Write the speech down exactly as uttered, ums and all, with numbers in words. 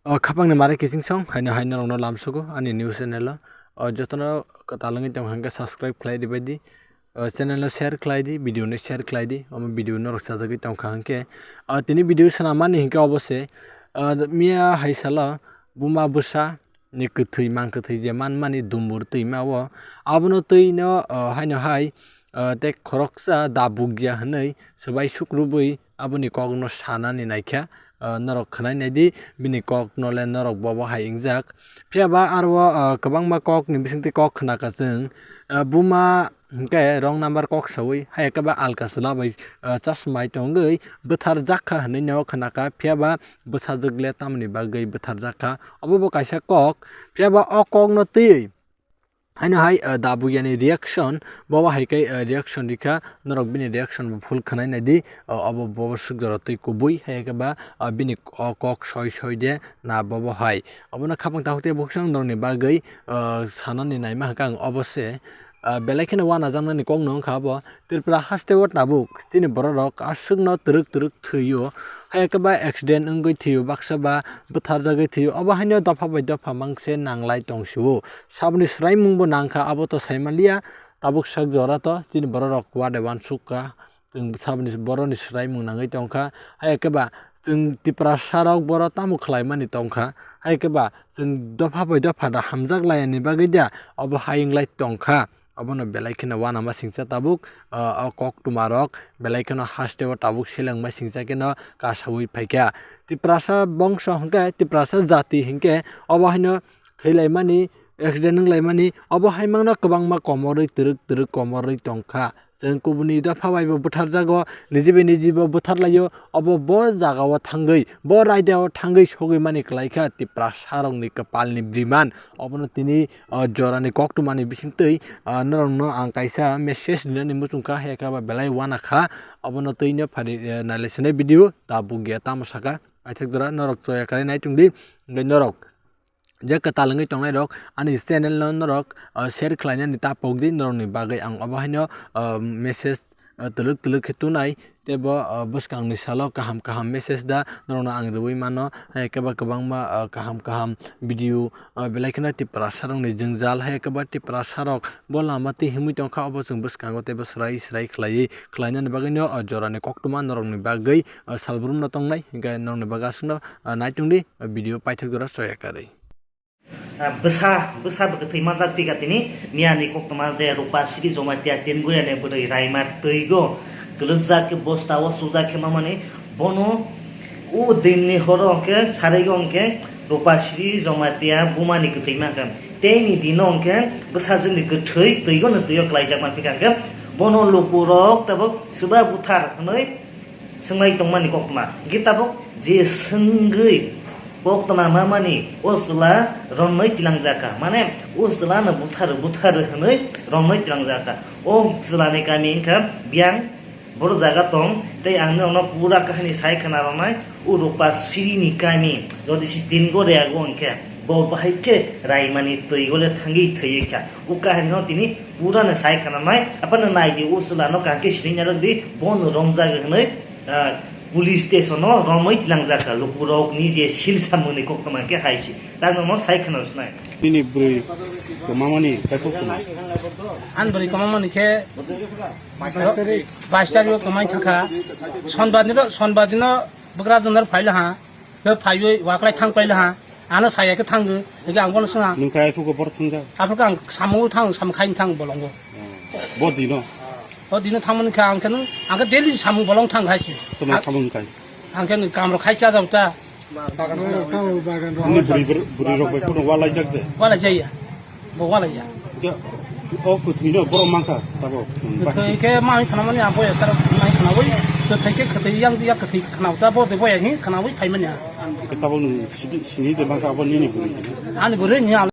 O khapangni mare kiching song, haino haino rokno lamsugo ani news channel o. O jotono kwtal wngwi tong hwnkhe subscribe khlai di bai di. O channel no share khlai di, video no share khlai di. Omo video norok chajagwi tong kha hwnkhe. O tini video swnam mani hwnkhe obo se. O miya hai salo buma bwsa ni kwthwi, mang kwthwi je man mani dumbur twima o. Abono twi no, o, haino hai, o, tei khoroksa dabukya hwnwi swbai sukrubwi aboni kokno sanani naikha, ah, norok khwnai naidi, bini kokno le norok bobo hai wngjak. Phiya ba aro, ah, kwbangma kokni bisingtwi kok khna kha chwng, ah, buma hwnkhe wrong number kok saui, hai khe ba alka chwla bai, ah, chasmai tongwi bwtharjak kha hwnwi no khna kha, phiya ba bwsajwk le tamoni bagwi bwtharjak kha, obo bo kaisa kok. Phiya ba o kokno twiwi haino hai, ah, dabuyani reaction, bobo hai khe, ah, reaction rikha, norok bini reaction bo full khwnai naidi, ah, obo bobo swk jora twi kubui, hai khe ba, ah, bini o kok soi soi de na bobo hai. Obono khapang takhuk tei bukhuk norokni bagwi, ah, sanani naima hwnkha ang obo se, ah, belai kheno uanajaknani kokno wngkha obo. Tripura haste o tabuk chini borok rok aswkno twrwk twrwk thwio, hai khe ba accident wngwi thwio, baksa ba bwtharjagwi thwio, obo haino dopha bai dopha mangse nanglai tongsio. Saboni swraimung bo nangkha, abo to saimanliya, tabuk sak jora to chini borok rok wade uansuk kha, chwng saboni boroni swraimung nangwi tongkha, hai khe ba chwng Tiprasa rok boro tamo khlaimani tongkha, hai khe ba chwng dopha bai dopha da hamjak layani bagwi da obo hai wnglai tongkha. Obono belai kheno uanama singcha tabuk, ah, o koktwma rok belai kheno haste o tabuk selengma singcha kheno kasaui phaikha. Tiprasa bongso hwnkhe, Tiprasa jati hwnkhe obo haino thwilaimani, accident wnglaimani, obo hai mangno kwbangma komorwi twrwk twrwk komorwi tongkha. Chwng kubuni dopha bai bo bwtharjago, niji bai niji bo bwtharlaio, obo bo jagao thangwi, bo raidao thangwi sogwi mani kwlaikha Tiprasa rokni kwpalni briman. Obono tini, ah, jorani koktwmani bisingtwi, ah, norokno ang kaisa message rinani muchungkha, hai khe ba belai uanakha, obono twino phari, eh, nailaisinai video tabuk ya tamo saka, aithak jora norok choya kari nai tongdi, hwnkhe norok je kwtal wngwi tongnai rok ani channel no norok, ah, share khlainani ta pokdi, norokni bagwi ang obo haino, ah, message, ah, twlwk twlwk khe tunai. Tei bo, ah, bwskangni salo kaham kaham message da norokno ang rwui mano, hai khe ba kwbangma, ah, kaham kaham video, ah, belai kheno Tiprasa rokni jwngjal, hai khe ba Tiprasa rok bo lama twi himwi tongkha, obo chwng bwskango tei bo swrai swrai khlaiwi khlainani bagwino, ah, jorani koktwma norokni bagwi, ah, salbrumno tongnai, hwnkhe norokni bagwi aswkno, ah, naitongdi, ah, video paithak jora choya karwi. Ah, bwsa, bwsa bo kwthwi manjak phi kha tini, miyani koktwma je Rupa Sri Jomatia Tenguria ni bwrwi Raima twigo kwlwkjak khe bosta o sujak khe mamani, bono o dinni horo hwnkhe saraigo hwnkhe Rupa Sri Jomatia bumani kwthwi mankha. Teini dino hwnkhe bwsajwkni kwthwi twigo no twigo kwlaijak manphi kha hwnkhe bono lukurok tabuk swba buthar hwnwi swngwi tongmani koktwma. Hwnkhe tabuk je swngwi koktwma mamani o chwla romwi twilangjak kha. Mane o chwla no buthar buthar hwnwi romwi twilangjak kha. O chwlani kami wngkha Biyang, boro jaga tong tei ang norokno pura kahini sai khwna rwnai. O Rupa Sri ni kami jodi si tin go reago hwnkhe bo bahai khe raimani twi gole thangwi thwiwi kha. O kahini no tini pura no sai khwna nai. Aphano nai di o chwla no kaham khe sini narwk di bo no romjak hwnwi. Ah, police station o romwi tlangjak kha, lukurok ni je sil samung ni koktwma khe hai se. Tang no sai khwna rwsnai. Nini bwrwi kwmamani kaiphuk kwma? Ani bwrwi kwmamani khe bais tarik o kwmai thangkha. Sonbar ni ro, sonbar dino bwkrajwk no phailaha. Khe phaiwi waklai thang paila ha. Ano saya khe thangwi, hingke ang bono swnga. Nung kaya phuko bor thungjak? Aphuru ang samung thang, samung khaini thang bolongo. Bo dino? O dino thangmani khe ang khe nung, ang khe daily samung bolong thang hai se. Toma samung kai? Ang khe nung kamro khai cha jao ta. Bagan rok tang, bagan rok. Ni buri, buri, buri rok bai kuno walai jak de? Walai jaya. Bo walai ya. Ya, o kwthwino borok mankha, tabuk. Kwthwi khe mai khwnamani ang boya sar mai khwnawi, kwthwi khe kwthwi yang ya kwthwi khwnao ta bo de boya hi khwnawi phaimani ang. Khe tabuk nung sidi, sini de mankha abo nini bwrwi. Ani bwrwi ni ang.